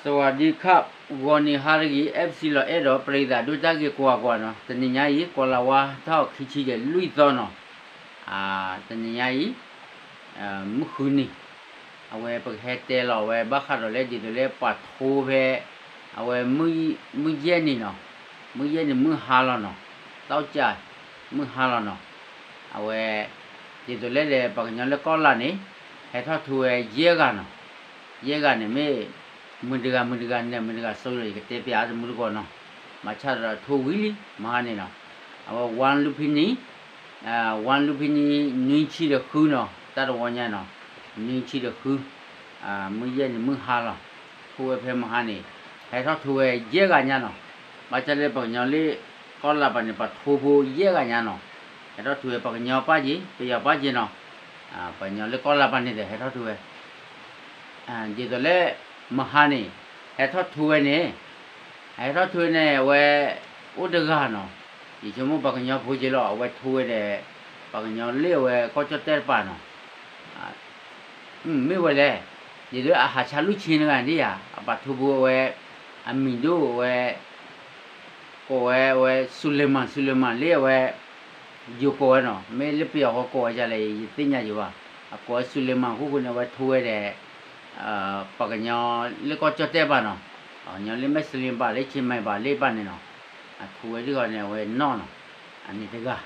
สวัสดีครับ ဂီၤနံၤဟါတဂ့ၤ FC လီၤအဲၣ်ဒီး ပရံသးဒိၣ်တၢ်ဂ့ၤကွၢ်ကွၢ်နီၤ, တနံၤညါအံၤ ကွၢ်လၢ်ဝါထီၣ်ခံဆံယဲၢ်လွံၢ်သီနီၤ, တနံၤညါအံၤ မုၢ်ဃုနံၤ, အဝဲပကဟဲတဲလီၤဝဲ ဘၣ်ဃးဒီးလၢဒ်သိးလၢပှၤထိဖဲ အဝဲ မုၢ်ယဲၢ်နံၤနီၤ, မုၢ်ယဲၢ်နံၤမုၢ်ဟါလီၤနီၤ, သီကၠၢ် မုၢ်ဟါလီၤနီၤ, အဝဲ ဒ်သိးလၢဒီး ပှၤကညီလၢကီၢ်လၢ်န့ၣ် ဟဲထီၣ်ထိဝဲယဲၢ်ဂၤနီၤ, ယဲၢ်ဂၤန့ၣ်မ့ၢ် မုၢ်တဂၤမုၢ်တဂၤ နၢၤမုၢ်တဂၤစိဒီး ယကတဲပျးတမူတကိးနီၤ, မၤဆါဒီးထိဝံၤလံ မဟါန့ၣ်နီၤ, အဝဲ ဝါလူဖံနံၤ ဝါလူဖံနံၤ နွံဆံဒီးဃုနီၤ, တၢ်တဝီညါနီၤ, နွံဆံဒီးဃု, မုၢ်ယဲၢ်နံၤမုၢ်ဟါလီၤ, ထိဝဲဖဲမဟါန့ၣ် ဟဲထီၣ်ထိဝဲယဲၢ်ဂၤညါနီၤ, ဘၣ်ဆၣ်လၢပှၤကညီလၢ ကီၢ်လၢ်ပၤန့ၣ် ပှၤထိဖိယဲၢ်ဂၤညါနီၤ, ဟဲထီၣ်ထိဝဲပှၤကညီပၢ်က့ၤ ပယီၤပၢ်က့ၤနီၤ, ပှၤကညီလၢကီၢ်လၢ်ပၤန့ၣ်ဒီး ဟဲထီၣ်ထိဝဲ ဒ်သိးလၢ မဟါန့ၣ် ဟဲထီၣ်ထိဝဲန့ၣ်, ဟဲထီၣ်ထိဝဲန့ၣ် အဝဲ အိၣ်တဂၤနီၤ, ယဆိကမိၣ်ပှၤကညီဖိက့ၤလီၤ, အဝဲထိဝဲဒီး ပှၤကညီလၢအဝဲကီၢ်ကၠီၣ်တဲၣ်တပၤနီၤ, မ့ၢ်ဝဲလဲၣ်, ဒ်သိးအဟးဆါလွံၢ်ဆံတဂၤန့ၣ်ဧါ, အပှၤထိဖိအဝဲ အမံၤဒိၣ်အဝဲ ကိးဝဲ အဝဲ စူၤလ့မၢ် စူၤလ့မၢ်လၢအဝဲ ယိၤကိးဝဲနီၤ, မ့ၢ်လၢပယီၤဃီကိးဝဲဒ်လဲၣ် ယသ့ၣ်ညါယံၤဘၣ်, အကိးဝဲစူၤလ့မၢ်အဃိဃိန့ၣ် အဝဲထိဝဲဒီး ပှၤကညီလၢကီၢ်ကၠီၣ်တဲၣ်ဘၣ်နီၤ, ပှၤကညီလၢမဲာ်စလ့ဘၣ် လၢဆ့မဲဘၣ် လၢဘၣ်န့ၣ်နီၤ, အထိဝဲဒ်ဃီန့ၣ် အဝဲနီၣ်နီၤ, အန့ၣ်တဂၤ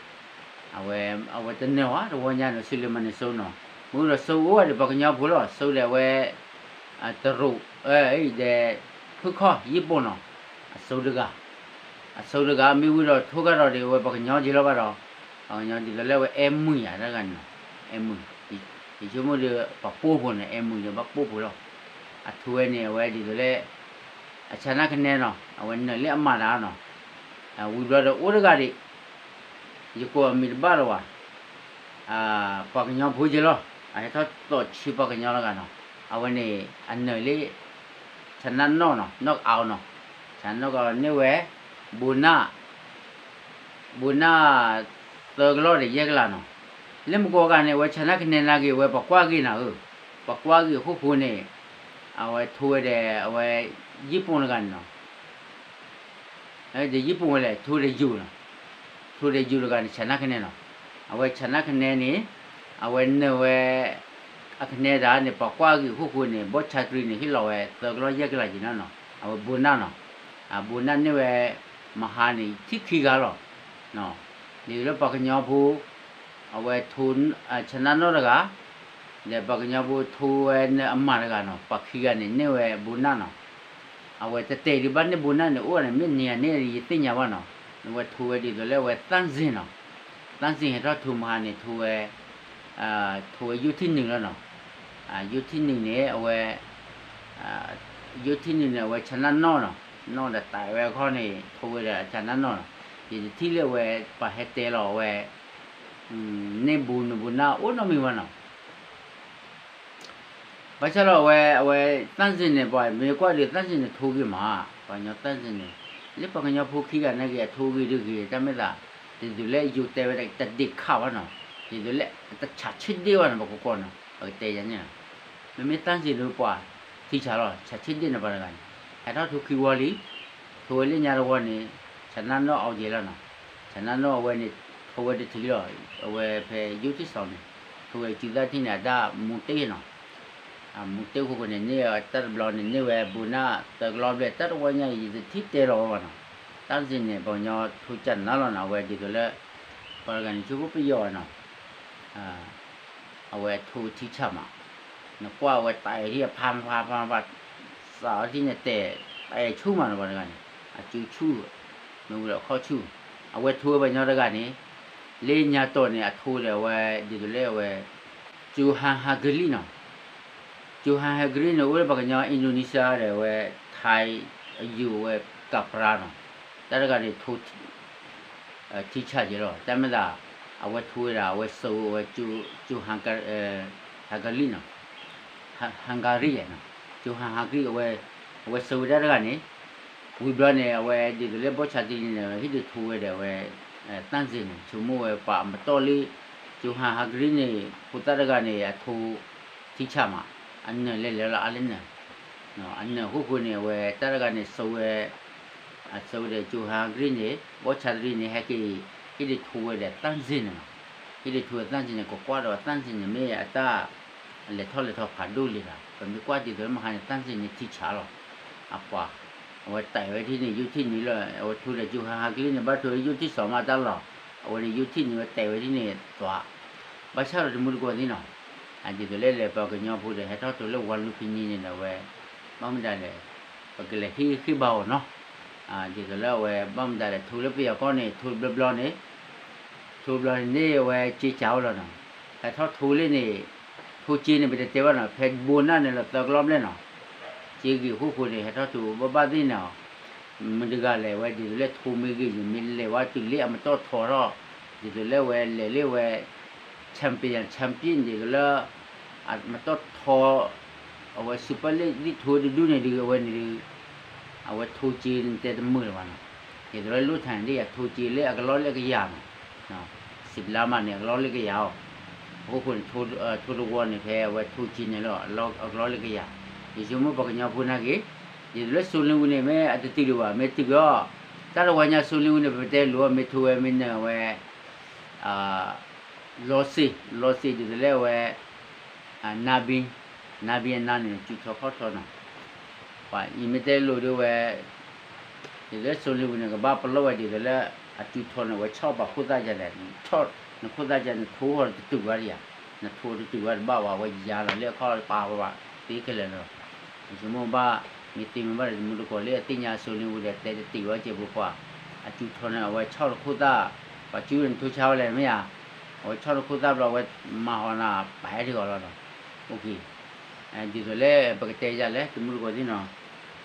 အဝဲတနၢၤဘၣ် တဝီညါနီၤ စူၤလ့မၢ်န့ၣ်စိနီၤ, မ့ၢ်ဒီးစိအိၣ်ဝဲဒီးပှၤကညီဖိလီၤ, စိဒီးအဝဲ တရူး ဒီး ဖုခီၣ် ယံၣ်ပိၣ်နီၤ, အစိတဂၤ, အစိတဂၤ မ့ၢ်ဝံၤဒီးထိကဒီးဒီး အဝဲပှၤကညီက့ၤလီၤဘၣ်ဒီး ပှၤကညီဒ်သိးလၢအဝဲအဲၣ်မုၢ်ယၤတဂၤန့ၣ်နီၤ, အဲၣ်မုၢ်, ယဆိကမိၣ်ဒီး ပှၤပိာ်ဖိန့ၣ် အဲၣ်မုၢ်ဒီးဘၣ်ပိာ်ဖိလီၤ, အထိဝဲန့ၣ် အဝဲဒ်သိးလၢ အဆၢနၢ်ကနဲနီၤ အဝဲနၢၤလၢအမၤတၢ်နီၤ, ဝံၤဘျီဒီးအိၣ်တဂၤဒံး ယကိးအမံၤတဘၣ်လၢၤဘၣ်, ပှၤကညီဖိက့ၤလီၤ, အဟဲထီၣ်သီၣ်ဆံပှၤကညီလီၤဂာ်နီၤ, အဝဲန့ၣ် အနၢၤလၢ ဆၣ်နၢ်နီၣ်နီၤ နီၣ်ကအီနီၤ, ဆၣ်နၢ်နီၣ်ကန့ၢ်ဝဲ ဘိးနၢ် ဘိးနၢ် သၢကလီၢ်ဒီးယဲၢ်ကလးနီၤ, လၢမုၢ်ကီၢ်ဂၤန့ၣ် အဝဲဆၣ်နၢ်ကနဲနာ်က့ၤ အဝဲပှၤကွၢ်ဂ့ၤနၤဧၢ, ပှၤကွၢ်ဂ့ၤအဃိဃိန့ၣ် အဝဲထိဝဲဒီး အဝဲ ယံၣ်ပိၣ်တဂၤန့ၣ်နီၤ ဒီးယံၣ်ပိၣ်ဝဲလဲၣ် ထိဒီးယိၤနီၤ, ထိဒီးယိၤတဂၤန့ၣ် ဆၣ်နၢ်ကနဲနီၤ, အဝဲဆၣ်နၢ်ကနဲန့ၣ် အဝဲနၢၤဝဲ အကနဲတၢ်န့ၣ် ပှၤကွၢ်ဂ့ၤအဃိဃိန့ၣ် ဘီၣ်ဆါတရံးန့ၣ် ဟ့ၣ်လီၤဝဲသၢကလီၢ်ယဲၢ်ကလးက့ၤနီၤနီၤ, အဝဲဘိးနၢ်နီၤ, အဘိးနၢ်န့ၢ်ဝဲ မဟါန့ၣ် ထံၣ်ခံဂၤလီၤ, ဒ်သိးလၢပှၤကညီဖိ အဝဲထိ ဆၣ်နၢ်နီၣ်တဂၤ ဒီးပှၤကညီဖိထိဝဲန့ၣ်အမါတဂၤနီၤ, ပှၤခံဂၤန့ၣ် န့ၢ်ဝဲဘိးနၢ်နီၤ, အဝဲတတဲဒံးဘၣ်န့ၢ်ဘိးနၢ်န့ၣ် အိၣ်န့ၣ် မ့ၢ်နံၤအန့ၣ် ယသ့ၣ်ညါဘၣ်နီၤ, အဝဲထိဝဲဒ်သိးလၢအဝဲသၣ်စ့ၣ်နီၤ, သၣ်စ့ၣ်ဟဲထီၣ်ထိမဟါန့ၣ် ထိဝဲ ထိဝဲယိၣ်ထံၣ်နုာ်လီၤနီၤ, ယိၣ်ထံၣ်နုာ်န့ၣ် အဝဲ ယိၣ်ထံၣ်နုာ်န့ၣ် အဝဲဆၣ်နၢ်နီၣ်နီၤ, နီၣ်ဒီးတၢ်ဝဲအခီန့ၣ် ထိဝဲဒီးဆၣ်နၢ်နီၣ်နီၤ, ယတထံၣ်လၢအဝဲ ပှၤဟဲတဲလီၤအဝဲ န့ၢ်ဘိးနုာ်ဘိးနၢ်အိၣ်နီတမံၤဘၣ်နီၤ ဘၣ်ဆၣ်ဒီးအဝဲ အဝဲသၣ်စ့ၣ်န့ၣ် ပှၤမ့ၢ်ကွၢ်ဒီးသၣ်စ့ၣ်န့ၣ်ထိဂ့ၤမး, ပှၤကညီသၣ်စ့ၣ်န့ၣ် လၢပှၤကညီဖိခံဂၤနာ်က့ၤအထိဂ့ၤဒုးဂ့ၤ တၢ်မ့ၢ်သး ဒ်သိးလၢယိၤတဲဝဲဒၣ်တဒ့ၣ်ခးဘၣ်နီၤ, ဒ်သိးလၢတဆးဆ့ဒ့ၣ်ဘၣ်န့ၣ် ပကကိးနီၤ ပကတဲယၤန့ၣ်လီၤ, မ့မ့ၢ်သၣ်စ့ၣ်ဒုးပှၤထံဆးလီၤ ဆးဆ့ဒ့ၣ်န့ၣ်ပှၤတဂၤန့ၣ် ဟဲထီၣ်ထိခံဝီလံ ထိဝဲလၢညါတဝီန့ၣ် ဆၣ်နၢ်နီၣ်အီၤက့ၤလီၤနီၤ, ဆၣ်နၢ်နီၣ်အဝဲန့ၣ် ထိဝဲတထံၣ်လီၤ, အဝဲဖဲယိၣ်ထံၣ်စီၤန့ၣ် ထိဝဲစုသၣ်ထံၣ်န့ၣ် အတၢ်မူတ့ၢ်နီၤ, မူတ့ၢ်ဃိဃိန့ၣ် န့ၢ်တၢ်တဘျီန့ၣ် န့ၢ်ဝဲဘိးနၢ်သၢကလီၢ်ဘျဲၣ် တၢ်တဝီညါအံၤ ယတထံၣ်တဲလီၤဝဲဘၣ်နီၤ, သၣ်စ့ၣ်န့ၣ် ပှၤကညီထိကၢ်နါလီၤနီၤ အဝဲဒ်သိးလၢ ပှၤတဂၤန့ၣ် ဆိကမိၣ်ပယီၤနီၤ အဝဲထိထံဆးမး, နကွၢ်အဝဲတၢ်အဲၣ်ထံၣ်အဖးဖးဖးဖး, စးအီထံၣ်န့ၣ်တဲာ် တၢ်အဲၣ်ဆူၣ်မးနီၤ ပှၤတဂၤန့ၣ် အစုဆူၣ်, မ့ၢ်ဝံၤဒီးအခီၣ်ဆူၣ်, အဝဲထိဝဲပှၤကညီတဂၤန့ၣ် လၢညါတီၢ်န့ၣ် အထိဒီးအဝဲ ဒ်သိးလၢအဝဲ ကၠိဟါဟးကရံၣ်နီၤ, ကၠိဟါဟးကရံၣ်န့ၣ် အိၣ်လၢပှၤကညီ Indonesia ဒီးအဝဲ ထါအယိာ်ဝဲကပြါနီၤ, တၢ်တဂၤန့ၣ်ထိ ထံဆးက့ၤလီၤ တၢ်မ့ၢ်သး အဝဲထိဝဲဒၣ် အဝဲစိာ်ဝဲ ကၠိ ဟါကရံၣ်နီၤ, ဟါကရံၣ်နီၤ, ကၠိဟါဟးကရံၣ် အဝဲစိာ်ဝဲဒၣ်တဂၤန့ၣ်, ဝံၤဘျီန့ၣ် အဝဲဒ်သိးလၢဘီၣ်ဆၣ်တံၢ်န့ၣ် ဟ့ၣ်ဒုးထိဝဲဒီးအဝဲ သၣ်စ့ၣ်န့ၣ် ဆိကမိၣ်ဝဲပှၤအမတီၢ်လၢ ကၠိဟါဟးကရံၣ်န့ၣ် ဖိသၣ်တဂၤန့ၣ် အထိ ထံဆးမး, အနၢၤလဲၤလဲၤလီၤအါလၢနၢၤ အနၢၤဃိဃိန့ၣ် အဝဲတၢ်တဂၤန့ၣ် စိဝဲ အစိဝဲဒီးကၠိဟါကရံၣ်န့ၣ် ဘီၣ်ဆါတရံၣ်န့ၣ် ဟဲက့ၤ ဟ့ၣ်ဒုးထိဝဲဒီးသၣ်စ့ၣ်န့ၣ်လီၤ. ဟ့ၣ်ဒုးထိဝဲသၣ်စ့ၣ်န့ၣ် ကကွၢ်ဒီးသၣ်စ့ၣ်န့ၣ် မ့ၢ်အတၢ် လဲၤထီၣ်လဲၤထီဖးဒိၣ်လံလီၤ. ပမ့ၢ်ကွၢ်ဒ်သိးလၢမဟါန့ၣ် သၣ်စ့ၣ်န့ၣ်ထံဆးလီၤ. အပှၤ အဝဲတဲာ်ဝဲဒ်န့ၣ် ယူထံၣ်န့ၣ်လီၤ. အဝဲထိဒီးကၠိဟါဟါကရံၣ်န့ၣ် ဘၣ်ထိယူထံၣ်စီၤမးတၢ်လီၤ. အဝဲန့ၣ်ယူထံၣ်န့ၣ် ဝဲတဲာ်ဝဲဒ်န့ၣ် သွး ဘၣ်ဆၣ်ဒီးတမူတကိးသ့ၣ်နီၤ, ဒ်သိးလၢလဲၤပှၤကညီဖိဒီး ဟဲထီၣ်ထိလၢဝါလူဖံနံၤန့ၣ်ဒီးဝဲ ဘၣ်မတၤလဲၣ်, ပကလဲၤဟ့ၣ်ဃ့ၢ်ဘါအီၤနီၤ. ဒ်သိးလၢအဝဲ ဘၣ်မတၤလဲၣ် ထိလၢပယီၤကီၢ်န့ၣ် ထိဘျီဘျီန့ၣ် ထိဘျီန့ၣ် အဝဲစ့စးဝဲလီၤနီၤ. ဟဲထီၣ်ထိလၢန့ၣ် ထိစ့န့ၣ် ပတတဲဘၣ်နီၤ, ဖဲဘိနၢ်န့ၣ်လီၤသၢကလီၢ်ဘျဲၣ်နီၤ. စ့ဂ့ၤဃိဃိန့ၣ် ဟဲထီၣ်ထိဘၣ်ဘၣ်သ့ၣ်နီၤ. မတၤတဂၤလဲၣ် အဝဲဒ်သိးလၢထိမ့ၢ်ဂ့ၤန့ၣ် မ့ၢ်လဲၤဝဲတုၤလၢအမတီၢ်ထီထီၣ်, ဒ်သိးလၢအဝဲလဲၤလၢအဝဲ champion champion ဒ်သိးလၢ အမတီၢ်ထီ အဝဲ Super League ဒ်ထိတဒူၣ်န့ၣ်ဒုး အဝဲန့ၣ်ဒုး အဝဲထိစ့န့ၣ်တဲတမုာ်လၢၤဘၣ်နီၤ. ဒ်သိးလၢလိၣ်ထၣ်န့ၣ်ဒ်ယၤထိစ့လၢအကလီၢ်လၢအကယၤနီၤ. စံးဘျါမးန့ၣ် အကလီၢ်လၢကယၤအီၤ, အဃိဃိန့ၣ် ထိတဝီန့ၣ် ဖဲအဝဲထိစ့န့ၣ်လီၤ အကလီၢ်လၢကယၤ. ယဆိကမိၣ်ပှၤကညီဖိနာ်က့ၤ, ဒ်သိးလၢစိလ့ဝံၤန့ၣ် မ့ၢ်အတတုၤဒံးဘၣ် မ့ၢ်တုၤအီၤ, တၢ်တဝီညါစိလ့ဝံၤန့ၣ် ပတဲလိၤ မ့ၢ်ထိဝဲမ့ၢ်နၢၤဝဲ လီၤစ့ၢ် လီၤစ့ၢ်ဒ်သိးလၢအဝဲ နါဘံ နါဘံအနါန့ၣ် စုထီခီၣ်ထီနီၤ. ပှၤအံၤမ့ၢ်တဲလိၤဒ်ဝဲ ဒ်သိးလၢစိလ့ဝံၤန့ၣ် ကဘၣ်ပလီၢ်ဝဲဒ်သိးလၢ အစုထီန့ၣ် အဝဲဆီၣ်ပှၤခိၣ်သၣ်ယါလဲၣ်, နခိၣ်သၣ်ယါ နထိအီၤတတုၤဘၣ်ဒံးဧါ, နထိအီၤတတုၤဘၣ်တဘၣ်ဘၣ် အဝဲယါလီၤလၢအခီၣ်ပာ်ဝဲဘၣ် သ့ခဲလၢာ်လီၤ. ယဆိကမိၣ်ဘၣ် မ့ၢ်သ့မ့ၢ်ဘၣ်ဒီး တမူတကိးလၢအသ့ၣ်ညါစိလ့ဝံၤဒီး တဲတတုၤဘၣ်ကဲပူၤပှၤ အစုထီန့ၣ် အဝဲဆီၣ်နခိၣ်သၣ်, ပှၤစုန့ၣ်ထိဆါဝဲလဲၣ်မ့ၢ်ဧါ, အဝဲဆီၣ်နခိၣ်သၣ်ဘျီ အဝဲမၤဟီၣ်နၤပာ်ဟဲတဂီၤလီၤနီၤ. ဒ်သိးလၢပကတဲယါလဲၣ် တမူတကိးသ့ၣ်နီၤ,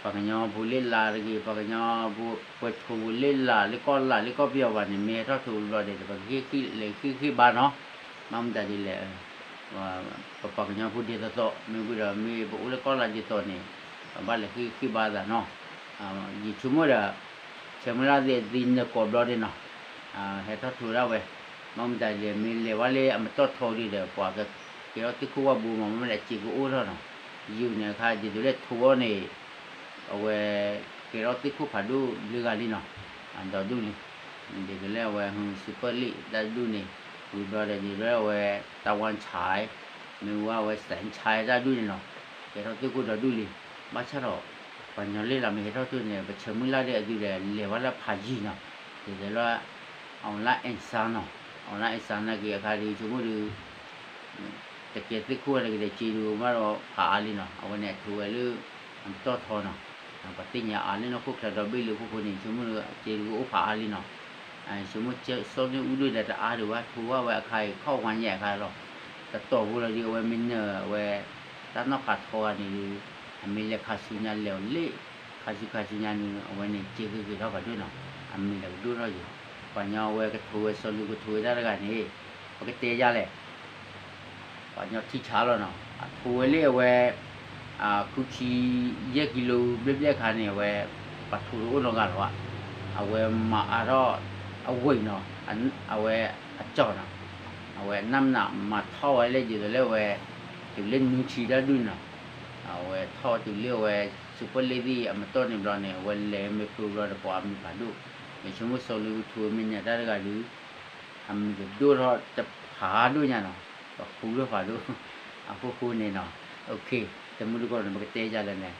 ပှၤကညီဖိလၢလၢ်တဂ့ၤ ပှၤကညီဖိ ပှဲၤထိၣ်ဖိလၢလၢ်လၢကီၢ်လၢ်လၢကီၢ်ပယီၤဘၣ်န့ၣ် မ့ၢ်ဟဲထီၣ်ထိဘျီဒီး ပကဟ့ၣ်ဃ့ၢ်လဲၤဟ့ၣ်ဃ့ၢ်ဘါနီၤ. ဘၣ်မတၤဒ်လဲၣ် ပပှၤကညီဖိဒ်သိးသိး မ့ၢ်ဝံၤဒီးမ့ၢ်ပအိၣ်လၢကီၢ်လၢ်ဒ်သိးန့ၣ် ပဘၣ်လဲၤဃ့ၢ်ဃ့ၢ်ဘါသးနီၤ. ယဆိကမိၣ်ဒီး ဆဲးမုၢ်လၢ်သ့ၣ်သံနၢၤကိးဘျီဒ်နီၤ, ဟဲထီၣ်ထိဒၣ်ဝဲ, ဘၣ်မတၤဒ်လဲၣ် မ့ၢ်လဲၤဝဲလၢအမတီၢ်ထီဒ်ဒီး ပှၤကကဲထီၣ်သ့ၣ်ခိၣ်ဝၣ်ဘိမး မ့ၢ်လၢအစ့ကအိၣ်ထီၣ်နီၤ. ယုၢ်န့ၣ်အခါဒ်သိးလၢထိအီၤန့ၣ် အဝဲ ကဲထီၣ်သ့ၣ်ခိၣ်ဖးဒိၣ်ဘျုးဂၤလံနီၤ, ဒီဒူၣ်လံ. ဒ်သိးလၢအဝဲ Super League တၢ်ဒူၣ်န့ၣ် ဝံၤဘျီဒီး ဒ်သိးလၢအဝဲ တၢ်ဝါဆဲး မ့ၢ်ဝဲအဝဲ စဲးဆဲးတၢ်ဒူၣ်န့ၣ်နီၤ, ကဲထီၣ်သ့ၣ်ခိၣ်ဒီဒူၣ်လံ. ဘၣ်ဆၣ်ဒီး ပှၤကညီလၢလၢ်မ့ၢ်ဟဲထီၣ်ထိန့ၣ် ပဆဲးမုၢ်လၢ်ဒီးအဒုးဒီး လဲၤဝဲလၢဖးယံၤနီၤ, ဒ်သိးလၢ အီၣ်လၣ်အ့ၣ်စၢနီၤ, အီၣ်လၣ်အ့ၣ်စၢနာ်က့ၤအခါဒ်ဆိကမိၣ်ဒီး တကဲသ့ၣ်ခိၣ်ဝဲတဂ့ၤဒီး စ့ဒုးမးဒီးဖးအါလံနီၤ, အဝဲန့ၣ်အထိဝဲလၢ အမတီၢ်ထီနီၤ, ပှၤသ့ၣ်ညါအါလၢနီၢ်ခိၣ်ချၢဒီဘ့ၣ်လၢအခိၣ်ဃိန့ၣ် ဆိကမိၣ်စ့ဒုးကအိၣ်ဖးအါလံနီၤ. ဆိကမိၣ်စီၤလ့အူဒိၣ်ဒီးတအါဒံးဘၣ် ထိဝဲဝဲအခါအံၤခီၣ်ဝါညါအခါလီၤ. တတီၢ်ဖိလီၤဒုး အဝဲမ့ၢ်နၢၤဝဲ တၢ်နီၣ်ဖးထီဂၤန့ၣ်ဒုး အမ့ၢ်လဲၤခါဆူညါလဲၤအီၤလၢ ခါဆူခါဆူညါန့ၣ် အဝဲန့ၣ်စ့ကဂ့ၤထီၣ်ဖးဒိၣ်နီၤ, အမ့ၢ်လဲၤကဒိၣ်ထီၣ်ယိာ်, ပှၤညီအဝဲကထိဝဲစီၤလ့ကထိဝဲတၢ်တဂၤန့ၣ် ပကတဲယါလဲၣ် ပှၤညီထံဆးလီၤနီၤ, အထိဝဲလၢအဝဲ ဃုဆံယဲၢ်ကံလိဘျဲၣ်ဘျဲၣ်အခါန့ၣ် အဝဲ ပှၤထိတအိၣ်နီတဂၤလၢၤဘၣ်, အဝဲမၤအါထီၣ် အဝဲနီၤ, အဝဲအကၠီၣ်နီၤ, အဝဲနးမနုၤမၤထီၣ်ဝဲလၢဒ်သိးလၢအဝဲ တုၤလၢနွံဆံတၢ်ဒူၣ်နီၤ, အဝဲထီၣ်တုၤလၢအဝဲ Super League သ့ၣ်အမတီၢ်န့ၣ်ဘျီန့ၣ် အဝဲလဲၤမ့ၢ်ဖျိဘျီဒီးပှၤအမံၤဖးဒိၣ်, ယဆိကမိၣ်စီၤလ့ကထိမ့ၢ်နၢၤတၢ်တဂၤဒုး အမံၤကဒိၣ်ထီၣ်တဖးဒိၣ်ညါနီၤ, ပဃူထီၣ်ဖးဒိၣ်, အဃိဃိန့ၣ်နီၤ, တမူတကိးန့ၣ် ပကတဲယါလဲၣ်န့ၣ်,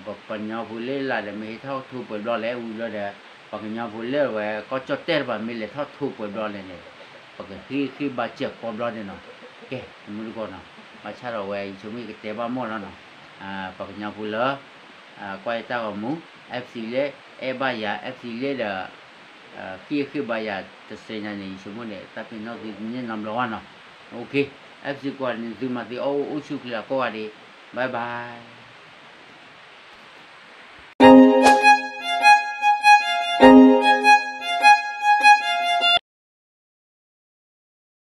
ပှၤကညီဖိလၢလၢ်ဒီး မ့ၢ်ဟဲထီၣ်ထိပှဲၤဘျီလဲၣ် ဝံၤဘျီဒီး ပှၤကညီဖိလၢဝဲကီၢ်ကၠီၣ်တဲၣ်တဖၣ် မ့ၢ်လဲၤထီၣ်ထိပှဲၤဘျီလဲၣ်န့ၣ်, ပကဃ့ဃ့ဘါစၢၤကိးဘျီန့ၣ်နီၤ. ကဲ တမူတကိးနီၤ, ဘၣ်ဆၣ်ဒီးဝဲ ယဆိကမိၣ်ယကတဲဘၣ်မီၢ်လီၤနီၤ, ပှၤကညီဖိလၢ ကွၢ်ယတၢ်ဂီၤမူ FC လၢ အဲၣ်ဘၣ်ယၤ FC လၢဒီး ဃ့ဃ့ဘါယၤတစဲးညါန့ၣ် ယဆိကမိၣ်န့ၣ် တၢ်ပ့ၤနီၣ်သုတန့ၢ်နီတဘျီဘၣ်နီၤ. အိၣ်ခ့ FC ကွၢ်န့ၣ် သုမၤသ့အီၣ်အိၣ်ဆူၣ်ချ့လၢကိးဂၤဒဲး, bye bye.